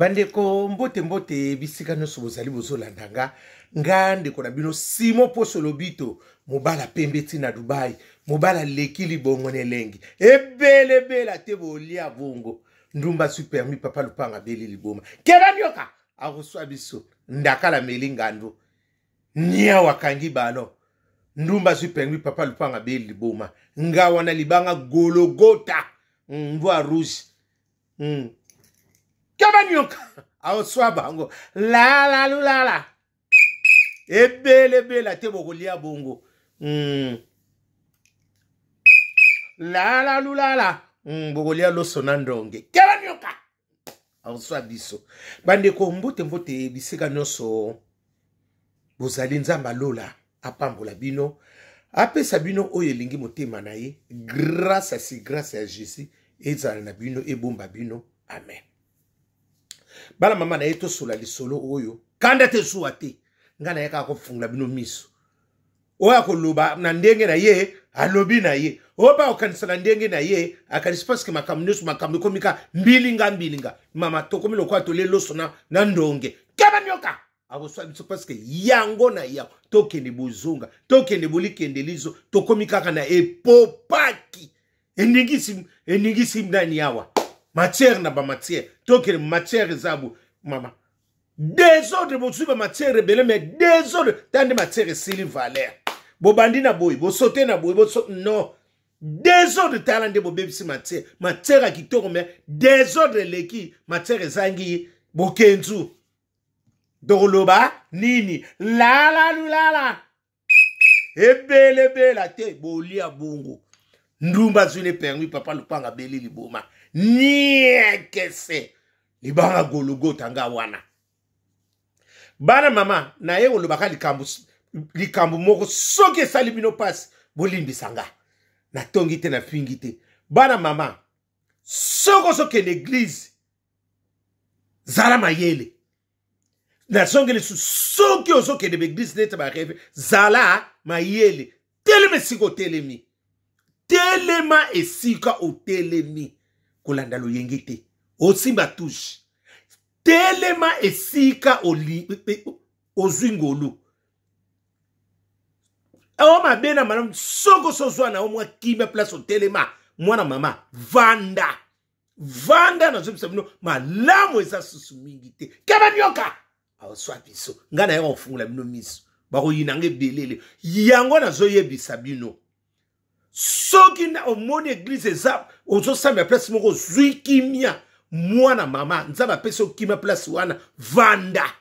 Bandeko, mbote mbote bisika nyonso bozali bozolanda nga. Nga ndeko na bino Simon Poso Lobito, mobala pembe ti na Dubai, mobala leki libongo na elengi. Ebele bela te bolia bongo. Ndumba su permis papa lupanga beli liboma. Keba nyoka akoswa biso. Ndakala meli ngando. Niawu akangi ballon. Ndumba azwi permis papa lupanga beli liboma. Nga wana libanga gologota. Mbwa rouge. Keba nyoka aoswa bango lala lulala ebelebela te bokolia bongo. Lala lulala. Bokolia loso na ndonge. Keba nyoka aoswa biso. Bandeko, mbote mbote bisika nyonso bozali. Nzambe alola apambola bino, apesa bino oyo elingi motema na ye. Grâce asi grâce ya Jésus ezala na bino, ebomba bino, amen. Bana mama na ye, tosola lisolo oyo. Kanda te, zuwa te. Ngai na ye kaka kofungola bino miso. Oyo akoloba na ndenge na ye, alobi na ye. Oyo mpe akokanisa na ndenge na ye, akanisi. Parce que makambo nyonso, makambo ekomi ka mbilinga mbilinga. Mama, tokomi lokola tolie loso na ndonge. Keba nyoka akoswa biso, parce que yango na yango tokende bozonga, tokende bolikende lizo, tokomi kaka na epopaki. Eningisi, eningisi nani awa? Matière na bamatière, tokende matière eza bo mama désordre. Bozwi bamatière ebele, mais désordre. Ta nde matière esili valeur. Bobandi na boye, bosote na boye, boso non désordre. Tala nde bobebisi matière. Matière ya kitoko, mais désordre eleki, matière ezangi bokenzu. Tokoloba nini? Lala lulala ebelebela te bolia bongo. Ndumba azwi ne permis papa lupanga beli liboma niekese libanga gologota. Nga wana bana mama na ye kolobaka likambo, likambo moko soki esali bino mpasi, bolimbisa nga. Natongi te, nafingi te. Bana mama, soki ozokende église, zala mayele. Nazongi lisusu, soki ozokende baeglise neti barêve, zala mayele. Telema esika otelemi, telema esika otelemi. Kolanda loyenge te, osimba touche. Telema esika ozwi ngolu o mabe na malamu. Soki osozwa na yo mwa kimia, place otelema, mwana mama, vanda, vanda. Nazobisa bino, malamu eza susu mingi te. Keba nyoka aoswa biso. Ngai nayaka kofungola bino miso. Bakoyina nga ebelele. Yango nazoyebisa bino, soki omoni église eza ozosambela place moko, ozwi kimia, mwana mama, Nzambe apesi yo kimia place wana, vanda,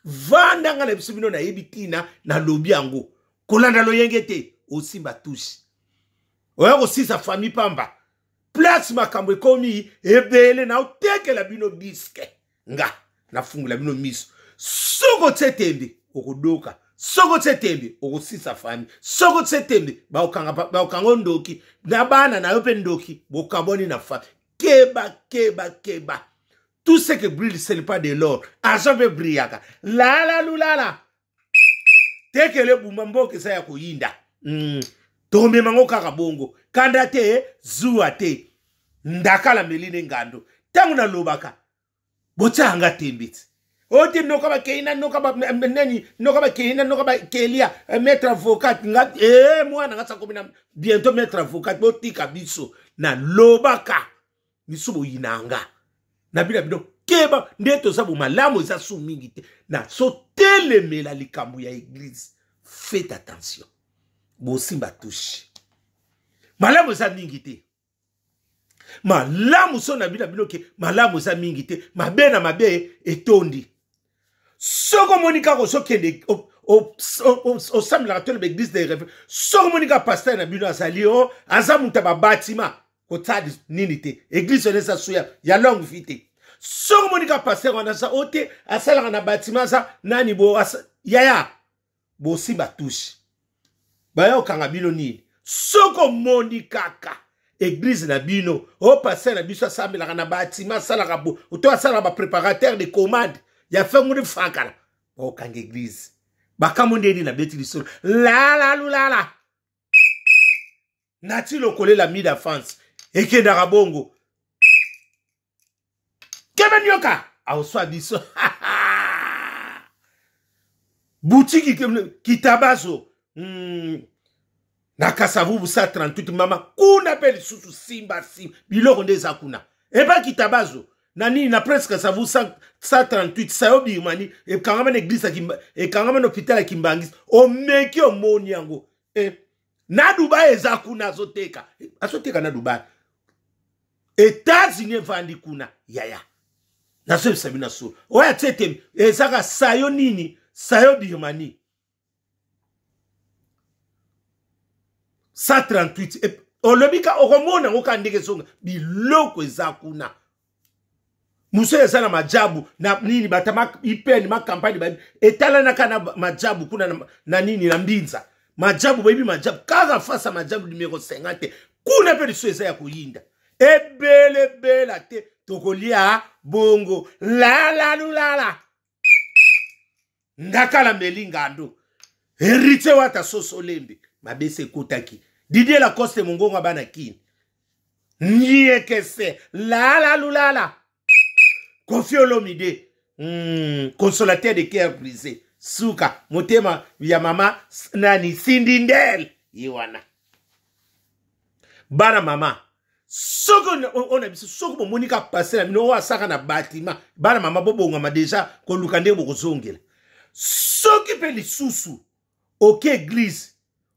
vanda. Ngai na biso bino nayebi ntina nalobi yango. Kolanda loyenge te, osimba touche, oya kosisa famille pamba. Place makambo ekomi ebele, naotekela bino disque. Nga nafungola bino miso. Soki otie tembe, okodoka. Soki otie tembe, okosisa famille. Soki otie tembe, baokanga ndoki na bana na yo mpe ndoki, bokabwani na famille. Keba, keba, keba. Tout ce qui brille, ce n'est pas de l'or. Argent mpe brillaka. Lala lulala tekele bumba. Mboka eza ya koyinda. Tomema ngo kaka bongo. Kanda te, zuwa te. Ndakala meline ngando. Ntango nalobaka, botyanga tembe ti oti noka bakei na noka nani, noka bakei na noka bakelia maître avocat. Nga e mwana nga sakomi na bientôt maître avocat. Botika biso, nalobaka miso boyinanga na bino bino. Keba nde toza bo malamu eza su mingi te. Nazotelemela likambo ya église. Faites attention, bosimba touche. Malamu eza mingi te. Malamu so na bino bino ke malamu eza mingi te, mabe na mabe etondi. Soki omoni kaka ozokende osambelaka to na baeglise de réveil, soki omoni kaka pasteur na bino azali o aza moto ya babatima, kotia nini te. Église wana eza so ya longue vie te. Soki omoni kaka pasteur wana aza o te, asalaka na batima, aza nani bo yaya, bosimba touche, baya kokanga bino nini. Soki omoni kaka église na bino o pasteur na biso asambelaka na batima, asalaka bo to asalaka bapréparateur de commande ya fenguni fakala, bakokanga église. Bakambo ndeni nabeti lisolo. Lalalulala nati lokolela mida France ekendaka bongo. Kebe nyoka. Aoswa biso. Butiki kitabazo. Na Kasavubu 138 mama kuna pe lisusu simba simba biloko nde eza kuna epa kitabazo na nini na presque Kasavubu 138 sayo birmanie ekangama na eglise ya Kimba, ekangama na hôpital ya Kimbangisi omeki omoni yango na Dubai eza kuna azoteka azoteka na Dubai États-Unis evandi kuna yaya nazoyebisa bino solo oyo atie tembe ezaka sayo nini sayo birmanie 138 olobi ka okomona yango kaka ndenge ezonga biloko eza kuna mosusu eza na majabu na nini bata ipene makampagne bayebi etalanaka na majabu kuna na nini na mbinza majabu boyebi majabu kaka face ya majabu numero 50 kuna mpe lisusu eza ya koyinda ebelebela te tokolia bongo lalalulala ndakala meli ngando héritier wata soso lembe mabese ekotaki didier lacoste mongongo ya bana kini niekese lala lulala kofi olomide consolateur de cœur brisé suka motema ya mama nani sindindel ye wana bana mama soki ona biso soki bomoni ka passe na bino oyo asaka na batima bana mama bobongama deja koluka ndenge bokozongela soki mpe lisusu oke eglise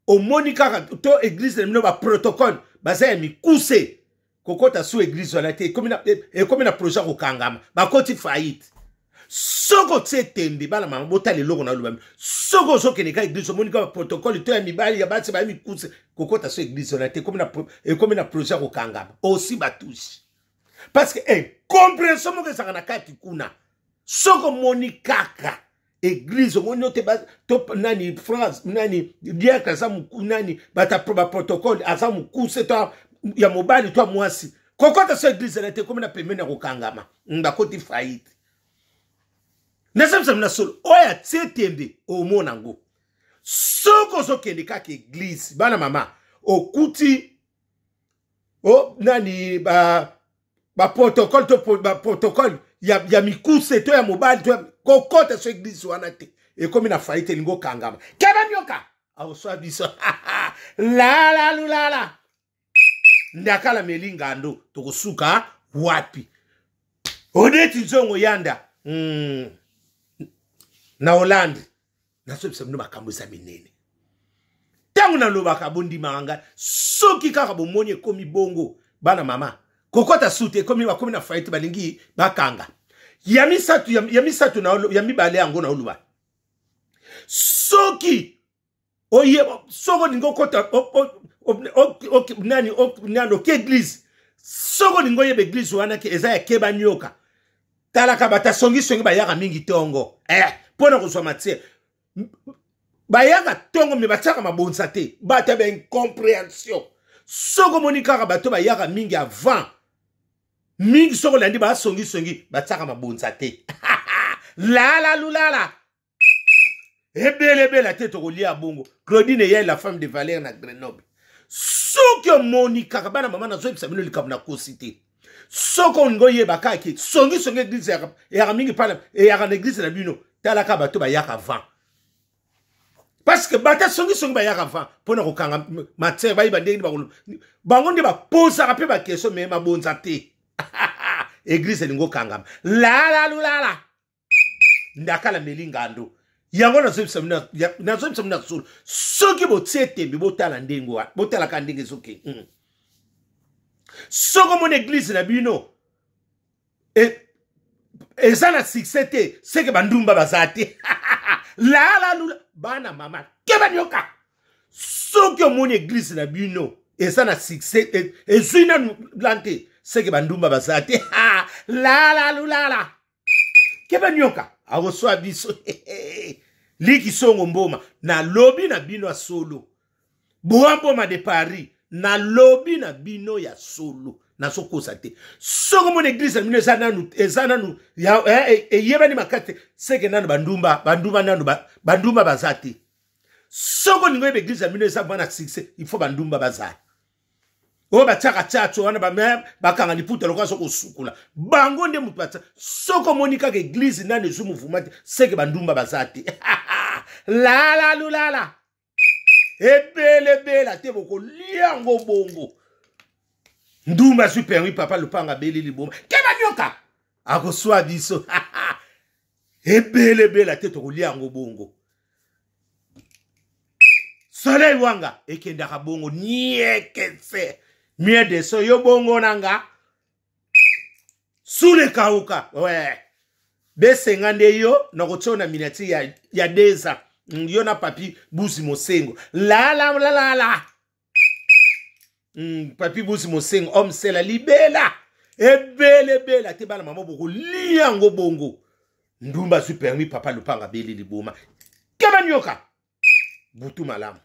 omoni kaka to eglise na bino baprotocole baza ya mikuse kokota su eglise wana te ekomi na projet ya kokangama bakoti faillite soki otie tembe bana mama botala eloko na loba soki ozokende ka eglise omoni kaka protocole to ya mibali ya basi baya mikuse kokota so eglise wana te ekomi na projet ya kokangama osi batusi parce que incomprehension moko ezalaka na kati kuna soki omoni kaka eglise omoni ote to nani france nani diacre aza nani bata baprotocole aza mokuse to ya mobali to ya mwasi kokota so eglise na te ekomi na pembeni ya kokangama bakoti faillite nasambisami na solo oyo atie tembe omona yango soki ozokende kaka eglise bana mama okuti o nani ba ba protocole to ba protocole ya mikuse to ya mobali to kokota so eglise wana te ekomi na faillite elingi okangama keba nyoka akoswa biso lala lulala ndakala meli ngando tokosuka wapi odeti nzongo yanda na Hollande nazoyebisa bino makambo eza minene ntango nalobaka bondimaka ngai soki kaka bomoni ekomi bongo bana mama kokota sute ekomi bakomi na faillite balingi bakanga ya misato ya misato na ya mibale yango na oloba soki oye soki olingi okota nani nani oke eglise soki olingi oyeba eglise wana ke eza ya keba nioka talaka bato asongisongi bayaka mingi tongo mpo na kozwa matière bayaka tongo me batiaka mabonza te bato ya baincompréhension soki omoni kaka bato bayaka mingi avant mingi soki olandi basongisongi batiaka mabonza te lala lulala ebelebela te tokolia bongo Claudine eyai la femme de Valère na Grenoble soki omoni kaka bana mama nazoyebisa bino likambo nakosi te soki olingi oyeba kaka ke songisongi eglise eyaka mingi pana eyaka na eglise na bino talaka bato bayaka avant parce que bato songisongi bayaka avant mpona kokanga matière bayeba ndenge nini bango nde baposaka mpe bakestion me mabonza te eglise elingi okangama lalalulala ndakala meli ngando yango nazoyebisa bino na solo soki botie tembe botala ndenge wana botalaka ndenge ezokende soki omoni eglise na bino eza na succès te seke bandumba baza te lala lula bana mama keba nyoka soki omoni eglise na bino eza na succès ezwi nanu lan te seke bandumba baza te lala lulala keba nyoka akoswa biso liki songo mboma nalobi na bino ya solo boa mboma de Paris nalobi na bino ya solo nazokosa te soki omoni eglise na bino eza nanu eza nanu eyebani makasi te seke nanu bandumba bandumba nanu bandumba baza te soki olingi oyeba eglise na bino eza mwana succès il faut bandumba bazala. Oyo batiaka tiatso wana bame bakanga liputa lokola soki osukola bango nde moto batia. Soki omoni kaka eglize nani ezwi mouvement te, seke bandumba baza te. Lala lulala ebelebela te, bokolia yango bongo. Ndumba azwi permis, papa lopanga abeli liboma, keba nyoka akoswa biso. Ebelebela te, tokolia yango bongo. Soleil wanga ekendaka bongo niekese mie deso yo bongo na nga sule kauka we besenga nde yo nakotia na miniature ya deza yo na papi buzi mosengo lala lala papi buzi mosengo homme sela libela ebelebela te. Bana mama, bokolia yango bongo. Ndumba azwi permis, papa lopanga abeli liboma, keba nyoka. Butu malamu.